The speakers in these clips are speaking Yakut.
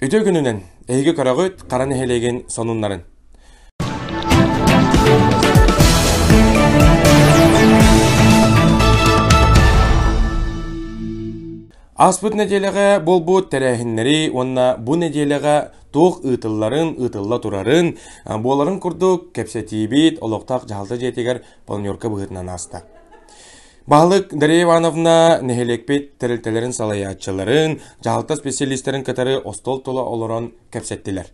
Үтүө күнүнэн! Эһиги көрөҕүт Хара нэһилиэгин сонуннарын. Ааспыт нэдиэлэҕэ буолбут тэрээһиннэри уонна бу нэдиэлэҕэ туох ыытылларын, ыытылла турарын, буоларын курдук кэпсэтиибит олохтоох дьаһалта дьиэтигэр планерка быһыытынан ааста. Баһылык Дария Ивановна нэһилиэкпит тэрилтэлэрин салайааччыларын, дьаһалта специалистарын кытары остуол тула олорон кэпсэттилэр.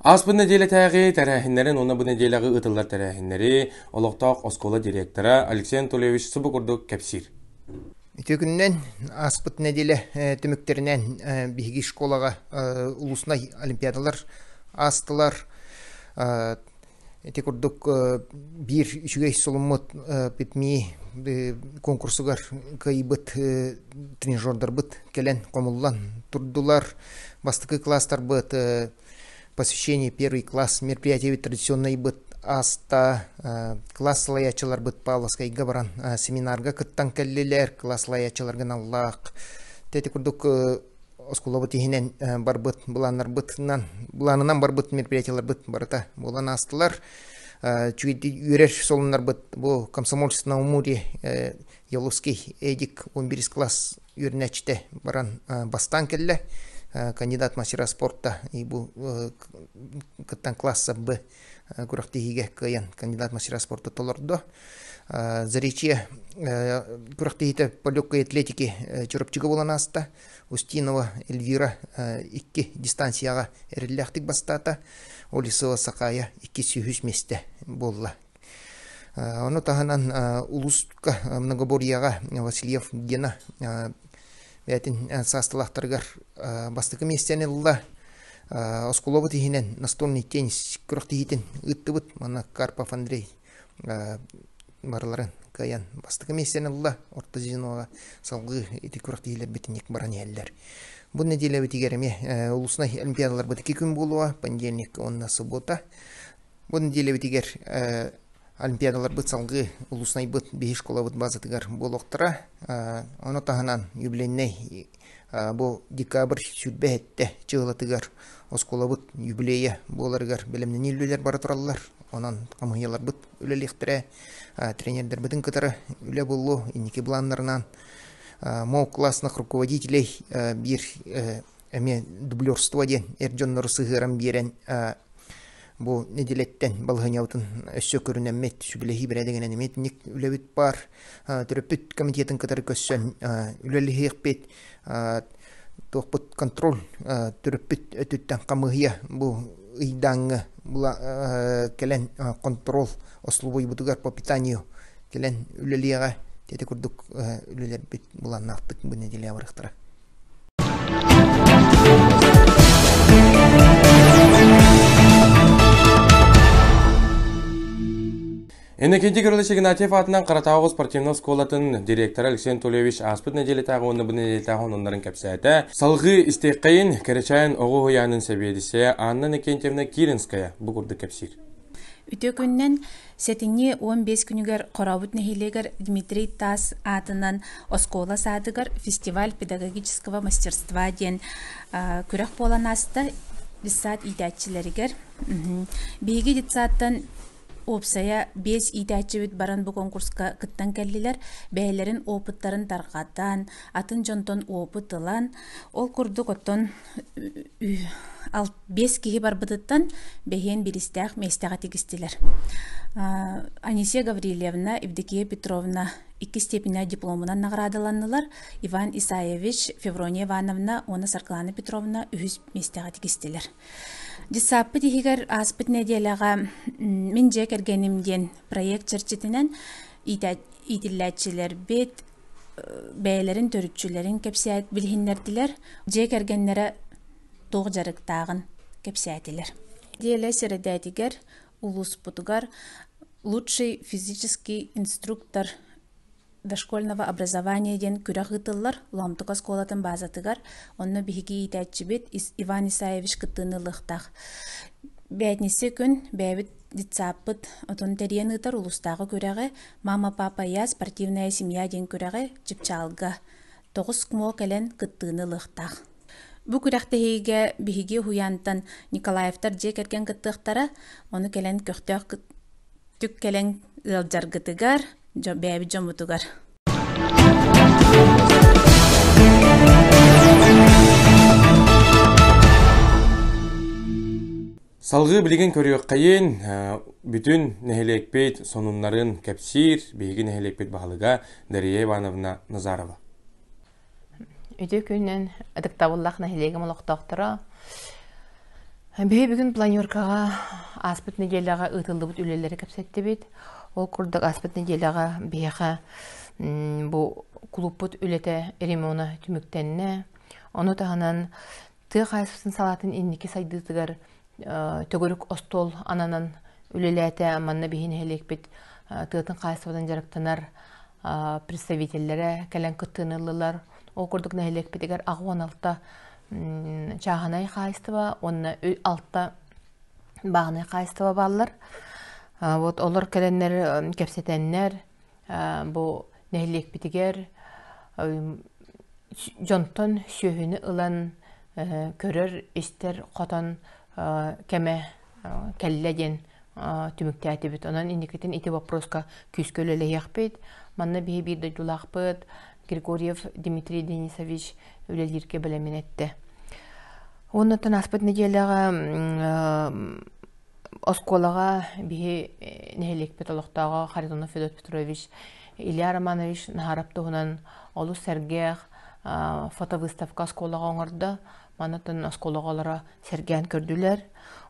Ааспыт нэдиэлэтээҕи тэрээһиннэрин уонна бу нэдиэлэҕэ ыытыллар тэрээһиннэри олохтоох оскуола директора Алексей Анатольевич субу курдук кэпсиир. Үтүө күнүнэн ааспыт нэдиэлэ түмүктэринэн биһиги школаҕа улуснай олимпиадалар аастылар. Ити курдук биир үчүгэй солуммут ПИПМИ конкурсугар кыайбыт тренажердарбыт кэлэн хомуллан турдулар. Бастакы класстарбыт посвящение первый класс мероприятиебит традиционнайбыт ааста. Класс салайааччыларбыт Павловскайга баран семинарга кыттан кэллилэр. Класс салайааччыларга аналлаах. Ити курдук оскуолабыт иһинэн барбыт былааннарбытынан былаанынан барбыт мероприятиеларбыт барыта буолан аастылар. Үөрэр солуннарбыт бу Комсомольск на Амуре Еловский Эдик 11 класс үөрэнээччитэ баран бастаан кэллэ. Кандидат мастера спорта и бу кыттан класса Б күрэхтэһиигэ кыайан кандидат мастера спорта толордо. Заречье күрэхтэһиитэ по легкой атлетике Чурапчыга буолан ааста. Устинова Эльвира икки дистанцияҕа эрэллээхтик бастаата. Олесова Сакая 203 миэстэ буолла. Ону таһынан улууска многоборьеҕа Васильев Гена бэйэтин саастылаахтарыгар бастакы миэстэни ылла. Оскуолабыт иһинэн настольный теннис күрэхтэһиитин ыыттыбыт. Манна Карпов Андрей барыларын кыайан бастакы миэстэни ылла. Орто звеноҕа салгыы ити күрэхтэһиилэрбит инник баран иһэллэр. Бу нэдиэлэбитигэр эмиэ улуснай олимпиадаларбыт икки күн буолуоҕа, понедельник уонна суббота. Бу нэдиэлэбитигэр олимпиадаларбыт салгыы улуснайбыт биһи школабыт базатыгар буолуохтара. Ону таһынан юбилейнай бу декабрь 27 чыһылатыгар оскуолабыт юбилейа буоларыгар бэлэмнэнии үлэлэр бара тураллар. Онон хамыыһыйаларбыт үлэлиэхтэрэ, тренердэрбитин кытары үлэ буолуо, инники планнарынан мол классных руководителей биир эмиэ дублерство диэн эр дьоннору сыһыаран биэрэн бу нэдиэлэттэн балаһыанньабытын өссө көрүнэммит сүбэлэһии бэрээдэгинэн эмиэ итинник үлэбит баар. Төрөппүт комитетын кытары көрсөн үлэлэһиэхпит. Туохпут контроль төрөппүт өттүттэн хамыыһыйа бу ыйдааҥҥы кэлэн контрол условиябытыгар по питанию кэлэн үлэлиэҕэ. Ити курдук үлэлэрбит былааннаахтык бу нэдиэлэҕэ барыахтара. Иннокентий Кириллович Игнатьев аатынан Харатааҕы спортивнай оскуолатын директора Алексей Анатольевич ааспыт нэдиэлэтээҕи уонна бу нэдиэлэтээҕи оннуннарын кэпсээтэ. Салҕыы истиэххэйин Кэрэчээн оҕо уһуйаанын сэбиэдиссэйэ Анна Иннокентьевна Киринская бу курдук кэпсиир. Үтүө күнүнэн Сэтинньи 15 күнүгэр Хорообут нэһилиэгэр Дмитрий Таас аатынан оскуола саадыгар фестиваль педагогического мастерства диэн күрэх буолан ааста детсад иитээччилэригэр. Биһиги детсадтан уопсайа биэс иитээччибит баран бу конкурска кыттан кэллилэр. Бэйэлэрин опыттарын тарҕатан, атын дьонтон опыт ылан, ол курдук оттон биэс киһи барбытыттан бэһиэн биристээх миэстэҕэ тигистилэр. Анисия Гаврильевна, Евдокия Петровна икки степеннээх дипломунан наҕараадаланнылар. Иван Исаевич, Феврония Ивановна уонна Саргылана Петровна үһүс миэстэҕэ тигистилэр. Детсадпыт иһигэр ааспыт нэдиэлэҕэ «Мин дьиэ кэргэним» диэн проект чэрчитинэн иитиллээччилэрбит бэйэлэрин төрүччүлэрин кэпсээт билиһиннэрдилэр. Дьиэ кэргэннэрэ туох дьарыктааҕын кэпсээтилэр. Диэлэ сэрэдээтигэр улууспутугар лучший физический инструктор дошкольного образования диэн күрэх ыытыллар Лоомтук оскуолатын баазатыгар. Онно биһиги иитээччибит Иван Исаевич кыттыыны ылыахтаах. Бээтиниссэ күн бэйэбит детсадпыт отон тэрийэн ыытар улуустааҕы күрэҕи «Мама, папа, я спортивная семья» диэн күрэҕи Чыпчаалга 9 КМО кэлэн кыттыыны ылыахтаах. Бу күрэхтэһиигэ биһиги уһуйаантан Николаевтар дьиэ кэргэн кыттыахтара, ону кэлэн көхтөөх түк кэлэн ыалдьаргытыгар, бэйэбит дьоммутугар. Салгыы билигин көрүөххэйин, бүтүн нэһилиэкпит сонуннарын кэпсиир биһиги нэһилиэкпит баһылыга Дария Ивановна Назарова. Үтүө күнүнэн ытыктабыллаах нэһилиэгим олохтоохторо. Биһи бүгүн планеркаҕа ааспыт нэдиэлэҕэ ыытыллыбыт үлэлэри кэпсэттибит. Ол курдук ааспыт нэдиэлэҕэ биһиэхэ бу кулууппут үлэтэ ремона түмүктэннэ. Ону таһынан тыа хаһаайыстыбатын салаатын инники сайдыытыгар төгүрүк остуол ананан үлэлээтэ. Манна биһи нэһилиэкпит тыатын хаһаайыстыбатын дьарыктанар представителлэрэ кэлэн кыттыыны ыллылар. Ол курдук нэһилиэкпитигэр 86 чааһынай хаһаайыстыба уонна 6 бааһынай хаһаайыстыба бааллар. Вот олор кэлэннэр кэпсэтэннэр бу нэһилиэкпитигэр дьонтон сүөһүнү ылан көрөр-истэр хотон кэмэ кэллэ диэн түмүктээтибит. Онон инникитин ити боппуруоска күүскэ үлэлэһиэхпит. Манна биһи биир дойдулаахпыт Григорьев Дмитрий Денисович үлэлииргэ бэлэмин эттэ. Уоннаттан ааспыт нэдиэлэҕэ оскуолаҕа биһи нэһилиэкпит олохтооҕо Харитонов Федот Петрович Илья Романович Наһарап туһунан олус сэргэх фотовыставка оскуолаҕа оҥордо. Манатын оскуола оҕолоро сэргээн көрдүлэр.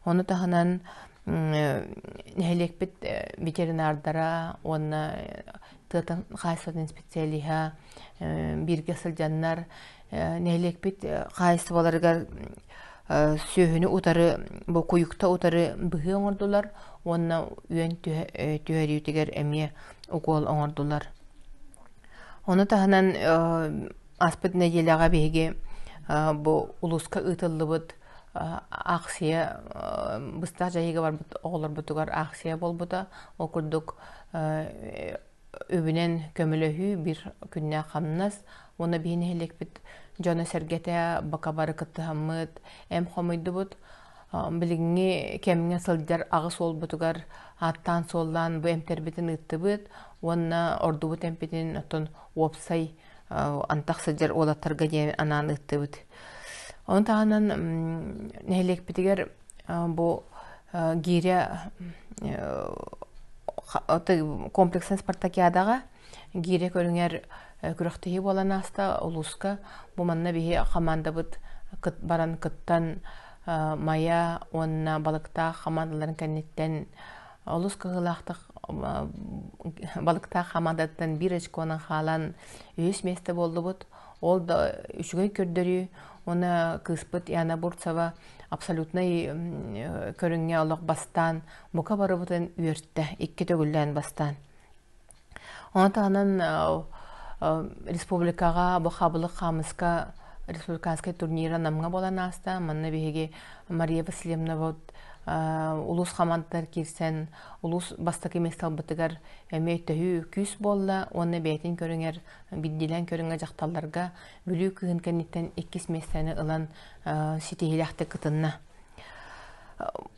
Ону таһынан нэһилиэкпит ветеринардара уонна тыатын хаһаайыстыбатын специалиһа бииргэ сылдьаннар нэһилиэкпит хаһаайыстыбаларыгар сүөһүнү утары бу куйукта утары быһыы оҥордулар уонна үөн түһэриитигэр эмиэ укуол оҥордулар. Ону таһынан ааспыт нэдиэлэҕэ биһиги бу улууска ыытыллыбыт аахсыйа быстах дьайыыга барбыт оҕолорбутугар аахсыйа буолбута. Ол курдук үбүнэн көмөлөһүү биир күннээх хамнас уонна биһи нэһилиэкпит дьоно-сэргэтэ бака бары кыттыһаммыт, эм хомуйдубут. Билиҥҥи кэмҥэ сылдьар аҕыс уолбутугар ааттаан-суоллаан бу эмтэрбитин ыыттыбыт уонна ордубут эмпитин оттон уопсай антах сылдьар уолаттарга диэн анаан ыыттыбыт. Ону таһынан нэһилиэкпитигэр бу гиирэ комплекснай спартакиадаҕа гиирэ көрүҥэр күрэхтэһии буолан ааста улууска. Бу манна биһи хамаандабыт баран кыттан Майа уонна Балыктаах хамаандаларын кэнниттэн олус кыһыылаахтык Балыктаах хамаандаттан биир очконан хаалан үһүс миэстэ буоллубут. Ол да үчүгэй көрдөрүү. Уонна кыыспыт Яна Бурцева абсолютнай көрүҥҥэ олох бастаан, бука барыбытын үөртэ, икки төгүллээн бастаан. Ону таһынан республикаҕа бу хабылык хаамыска республиканскай турнира Намҥа буолан ааста. Манна биһиги Мария Васильевна вот улуус хамаандатыгар киирсэн улуус бастакы миэстэ ылбытыгар эмиэ төһүү күүс буолла уонна бэйэтин көрүҥэр биирдиилээн көрүҥҥэ дьахталларга Бүлүү кыһын кэнниттэн иккис миэстэни ылан ситиһиилээхтик кытынна.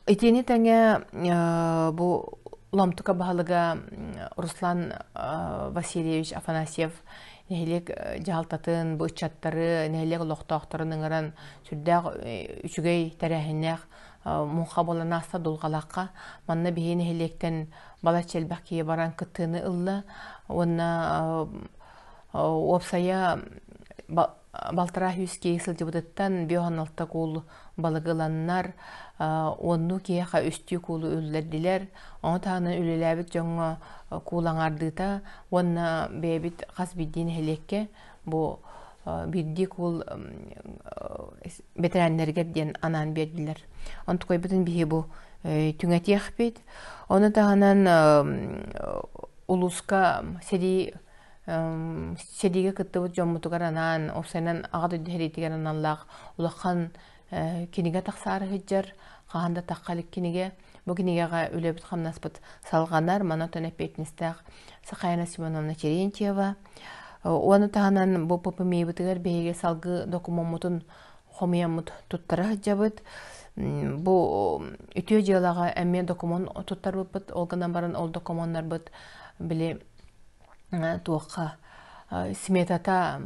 Итини тэҥэ бу Ломтука баһылыга Руслан Васильевич Афанасьев нэһилиэк дьаһалтатын, бу ыччаттары, нэһилиэк олохтоохторун ыҥыран сүрдээх үчүгэй тэрээһиннээх муҥха буолан ааста Дулҕалаахха. Манна биһи нэһилиэктэн балачча элбэх киһи баран кыттыыны ылла уонна уопсайа балтараа сүүс киһи сылдьыбытыттан 56 куул балыгы ыланнар, уоннуу киһиэхэ үстүү куулу үллэрдилэр. Ону таһынан үлэлээбит дьоҥҥо куул аҥаардыыта уонна бэйэбит хас биирдии нэһилиэккэ бу биирдии куул бэтэрээннэригэр диэн анаан биэрдилэр. Онтукайбытын биһи бу түҥэтиэхпит. Ону таһынан улууска сэрии Сэриигэ кыттыбыт дьоммутугар анаан, уопсайынан Аҕа дойду сэриитигэр аналлаах улахан кинигэ тахсаары сылдьар, хаһан да тахха илик кинигэ. Бу кинигэҕэ үлэбит-хамнаспыт салҕанар, манан эппиэтинэстээх Сахаяна Семеновна Терентьева. Уону таһынан бу ППМИ-бытыгар биһиги салгыы докумуоммутун хомуйаммыт туттара сылдьабыт. Бу үтүө дьыалаҕа эмиэ докумуон туттарбыппыт. Ол гынан баран ол докумуоннарбыт били туохха сметата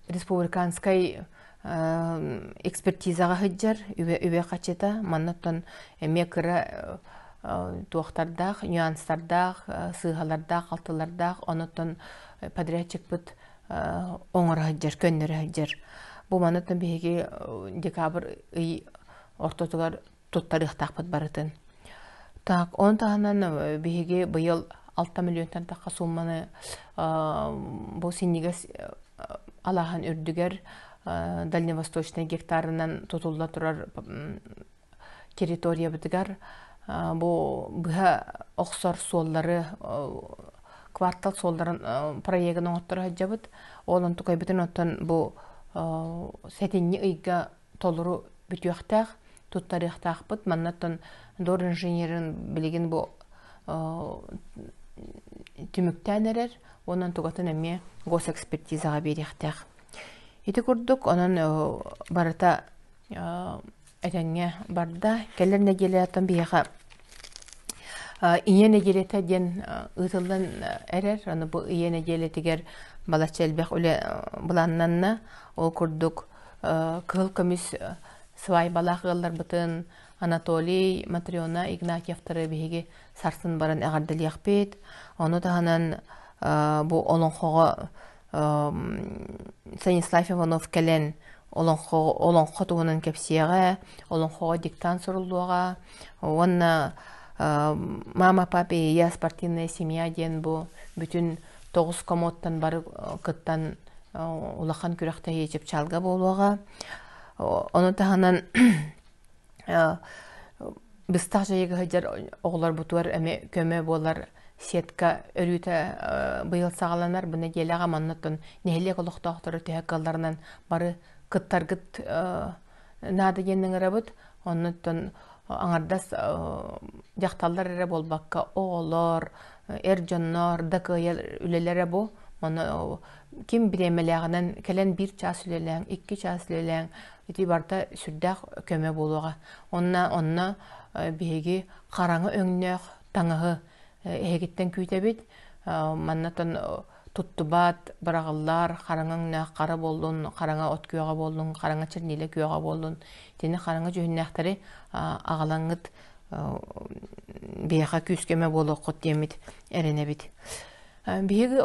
республиканскай экспертизаҕа сылдьар үбэ хачыта маннаттан эмиэ кыра туохтардаах нюанстардаах сыыһалардаах халтылардаах онуттан подрядчикпыт оҥоро сылдьар көннөрө сылдьар бу манаттан биһиги декабрь ый ортотугар туттарыахтаахпыт барытын. Так, он таһынан биһиги быйыл 6 миллионтан тахха сумманы бу синньигэс алааһын үрдүгэр дальневосточный гектарынан тутулла турар территориябытыгар бу быһа охсор суоллары квартал суолларын проегын оҥотторо сылдьабыт. Ол онтукайбытын оттон бу сэтинньи ыйга толору бүтүөхтээх, туттарыахтаахпыт. Маннаттан дор инженерин билигин бу түмүктээн эрэр, онон тугатын эмиэ госэкспертизаҕа биэриэхтээх. Ити курдук, онон барыта этэҥҥэ барда. Кэлэр нэдиэлэттэн биһиэхэ Ийэ нэдиэлэтэ диэн ыытыллан эрэр. Аны бу ийэ нэдиэлэтигэр балачча элбэх үлэ былааннанна. Ол курдук кыһыл көмүс свайбалаах ыалларбытын Анатолий, Матрена Игнатьевтары биһиги сарсын баран эҕэрдэлиэхпит. Ону таһынан бу олоҥхоҕо Станислав Иванов кэлэн олоҥхо, олоҥхо туһунан кэпсиэҕэ, олоҥхоҕо диктант суруллуоҕа уонна «Мама, папа и я спортивная семья» диэн бу бүтүн тоҕус комоттан бары кыттан улахан күрэхтэһии чыпчаалга буолуоҕа. Ону таһынан быстах дьайыыга сылдьар оҕолорбутугар эмиэ көмө буолар сетка өрүүтэ быйыл саҕаланар. Бу нэдиэлэҕэ манна оттон нэһилиэк олохтоохторо төһө кыалларынан бары кыттаргыт наада диэн ыҥырабыт. Оннуттан аҥардас дьахталлар эрэ буолбакка оҕолор, эр дьоннор да кыайар үлэлэрэ бу. Ону ким бириэмэлээҕинэн кэлэн биир чаас үлэлээҥ, икки чаас үлэлээҥ, ити барыта сүрдээх көмө буолуоҕа. Онно онно биһиги хараҥа өҥнөөх таҥаһы эһигиттэн күүтэбит. Маннатан туттубат, быраҕыллар, хараҥа өҥнөөх хара буоллун, хараҥа от күөҕэ буоллун, хараҥа чернилэ күөҕэ буоллун, итини хараҥа дьүһүннээхтэри аҕалаҥҥыт биһиэхэ күүс-көмө буолуоххут диэммит эрэнэбит. Биһиги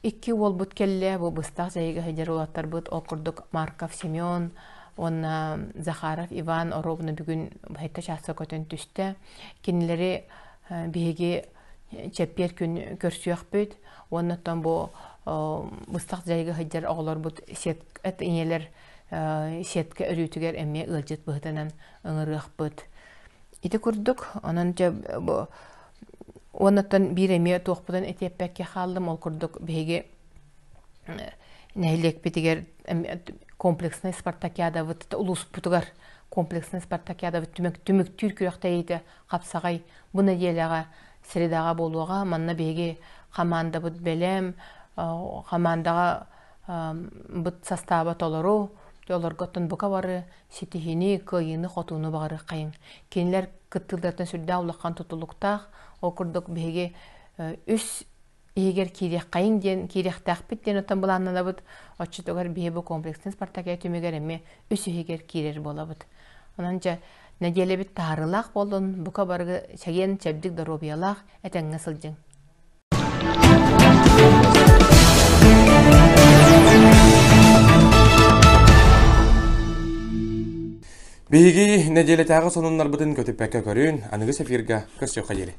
икки уолбут кэллэ, бу быстах дьайыыга сылдьар уолаттарбыт, ол курдук Марков Семен уонна Захаров Иван оруобуна бүгүн сэттэ чааска көтөн түстэ. Кинилэри биһиги чэппиэр күн көрсүөхпүт уонна оттон бу быстах дьайыыга сылдьар оҕолорбут сет ийэлэр сетка өрүүтүгэр эмиэ ыалдьыт быһыытынан ыҥырыахпыт. Ити курдук, онон дьэ бу уоннаттан биир эмиэ туохпутун этиэппэккэ хааллым. Ол курдук биһиги нэһилиэкпитигэр комплекснай спартакиадабыт улууспутугар комплекснай спартакиадабыт түмүктүүр күрэхтэһиитэ хапсаҕай бу нэдиэлэҕэ средаҕа буолуоҕа. Манна биһиги хамаандабыт бэлэм, хамаандаҕа быт састааба толору, олорготтон бука бары ситиһини, кыайыыны-хотууну баҕарыаххайыҥ. Кинилэр кыттыыларыттан сүрдээх улахан тутулуктаах. Ол курдук биһиги үс иһигэр киириэххэйиҥ диэн киириэхтээхпит диэн оттон былааннанабыт. Оччотугар биһи бу комплексный спартакиада түмүгэр эмиэ үс иһигэр киирэр буолабыт. Онон дьэ нэдиэлэбит таһаарыылаах буоллун, бука барыгы чэгиэн чэбдик доруобуйалаах этэҥҥэ сылдьыҥ. Биһиги нэдиэлэтээҕи сонуннарбытын көтүппэккэ көрүн, аныгы эфирга көрсүөххэ диэри.